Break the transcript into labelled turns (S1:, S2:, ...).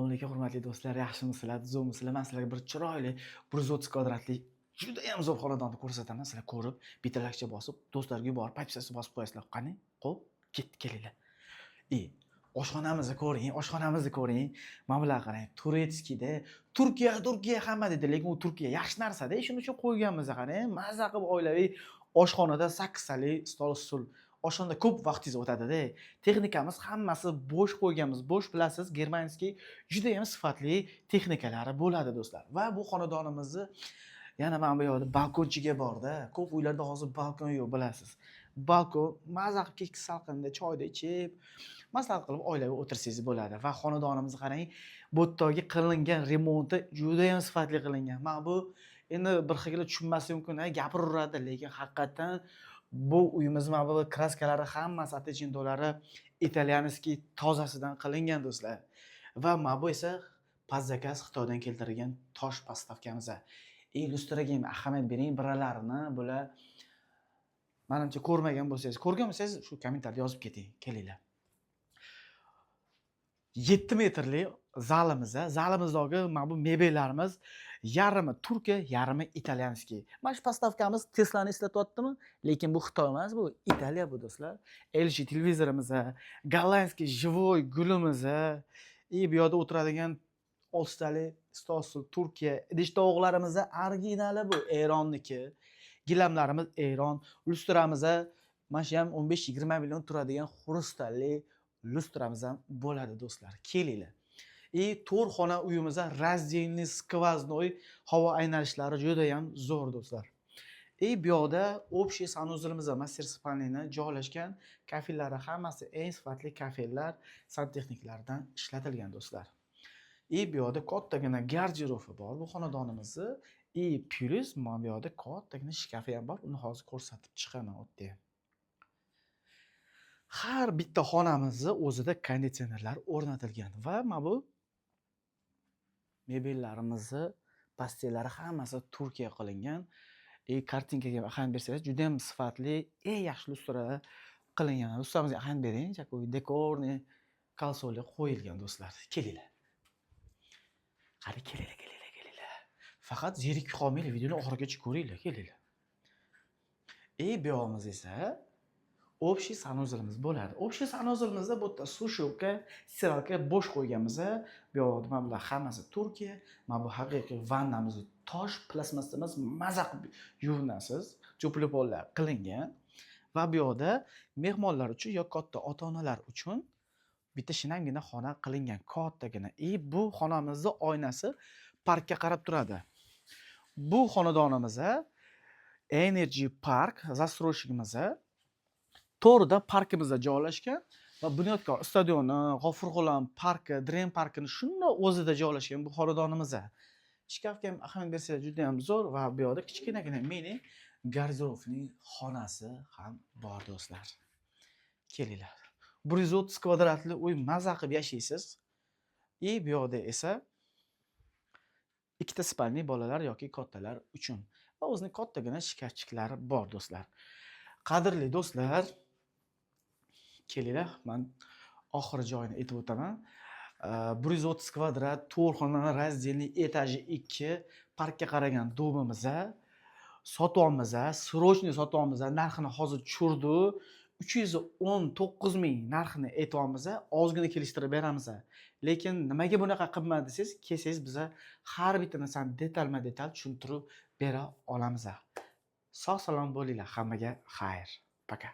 S1: Alaykum, hurmatli do'stlar, yaxshimisizlar, tuzukmisizlar? Man sizlarga bir chiroyli 130 kvadratli judayam zo'r xonadonni ko'rsataman. Sizlar ko'rib, bitta laykcha bosib, do'stlarga yuborib, подписаться bosib qo'yasizlar. Qani? Xo'p, ketdik, kelinglar. И oshxonamizni ko'ring, oshxonamizni ko'ring. Mana bularga qarang, турецкий da. Turkiya, Turkiya hamma deydi, lekin u Turkiya yaxshi narsa-da, shuning uchun qo'yganmiz, qarang. Maza qilib oilaviy oshxonada sakkiztalik stol, stul. Oshxonada ko'p vaqtingiz o'tadi-da. Texnikamiz hammasi Bosch qo'yganmiz. Bosch, bilasiz, германский judayam sifatli texnikalari bo'ladi, do'stlar. Va bu xonadonimizni yana mana bu yoqda balkonchiga borda. Ko'p uylarda hozir balkon yo'q, bilasiz. Balkon, maza qilib kechki salqinda choyni ichib, maslahat qilib oilaviy o'tirsangiz bo'ladi. Va xonadonimizni qarang, bu yerdagi qilingan remonti judayam sifatli qilingan. Mana bu endi bir xillar tushunmasligi mumkin, ha, gapiraveradi, lekin haqiqatdan bu uyimiz mana bu kraskalari hammasi, оттенки lari итальянский tozasidan qilingan, do'stlar. Va mana bu esa под заказ Xitoydan keltirilgan tosh поставка miz. И lyustraga ham ahamiyat bering, biralarini bular manimcha ko'rmagan bo'lsangiz, ko'rgan bo'lsangiz, shu kommentariyada yozib keting, kelinglar. 7 metrli zalimiz, zalimizdagi mana bu mebellarimiz yarmi Turkiya, yarmi итальянский. Mana shu поставка miz Teslani eslatyaptimi? Lekin bu Xitoy emas, bu Italiya bu, do'stlar. LG televizorimiz, голландский живой gulimiz, и bu yoqda o'tiradigan oltitalik stol, stul Turkiya, idish tovoqlarimiz originali, bu Eronniki. Gilamlarimiz Eron, lyustramiz mana shu ham 15-20 million turadigan хрустальный lyustramiz ham bo'ladi, do'stlar. Kelinglar. И to'rt xona uyimizda раздельный, сквозной havo aylanishlari juda ham zo'r, do'stlar. И bu yoqda общий санузел imiz, мастер спальный ni joylashgan, kafellari hammasi eng sifatli kafellar, santexniklardan ishlatilgan, do'stlar. И bu yoqda kattagina garderobi bor bu xonadonimizni. И плюс mana bu yoqda kattagina shkafi ham bor. Uni hozir ko'rsatib chiqaman u yerda ham. Har bitta xonamizni o'zida konditsionerlar o'rnatilgan va mana bu mebellarimizni постель lari hammasi Turkiya qilingan. И kartinkaga ahamiyat bersangiz, juda ham sifatli, eng yaxshi lyustralar qilingan. Lyustramizga ahamiyat bering, такой декорный konsoli qo'yilgan, do'stlar. Kelinglar. Qani, kelinglar, kelinglar, kelinglar. Faqat zerikib qolmanglar, videoni oxirigacha ko'ringlar, kelinglar. И bu yog'imiz esa общий санузел imiz bo'ladi. Общий санузел imizda bu yerda сушилка, стиралка Bosch qo'yganmiz. Bu yoqda mana bular hammasi Turkiya. Mana bu haqiqiy vannamiz tosh, plastmassa emas, maza qilib yuvinasiz. Теплый pollar qilingan. Va bu yoqda mehmonlar uchun yo katta ota-onalar uchun bitta shinamgina xona qilingan, kattagina. И bu xonamizni oynasi parkka qarab turadi. Bu xonadonimiz Energy Park застройщик imiz to'g'rida parkimizda joylashgan va Bunyodkor stadioni, G'ofur G'ulom parki, Dream parkini shundoq o'zida joylashgan bu xonadonimiz. Shkafga ham ahamiyat bersangiz, juda ham zo'r va bu yoqda kichkinagina mini garderobning xonasi ham bor, do'stlar. Kelinglar. 130 kvadratli uy, maza qilib yashaysiz. И bu yoqda esa ikkita спальный bolalar yoki kattalar uchun va o'zining kattagina shkafchiklari bor, do'stlar. Qadrli do'stlar, kelinglar, man oxiri joyini aytib o'taman. 130 kvadrat, to'rt xonali, раздельный, этаж i 2, parkka qaragan дом imiz sotyapmiz, срочный sotyapmiz. Narxini hozir tushirdi. 319 ming narxini aytyapmiz, ozgina kelishtirib beramiz. Lekin nimaga bunaqa qimmat desangiz, kelsangiz, biza har bitta narsani detalma detal tushuntirib bera olamiz. Sog' salomat bo'linglar, hammaga xayr. Пока.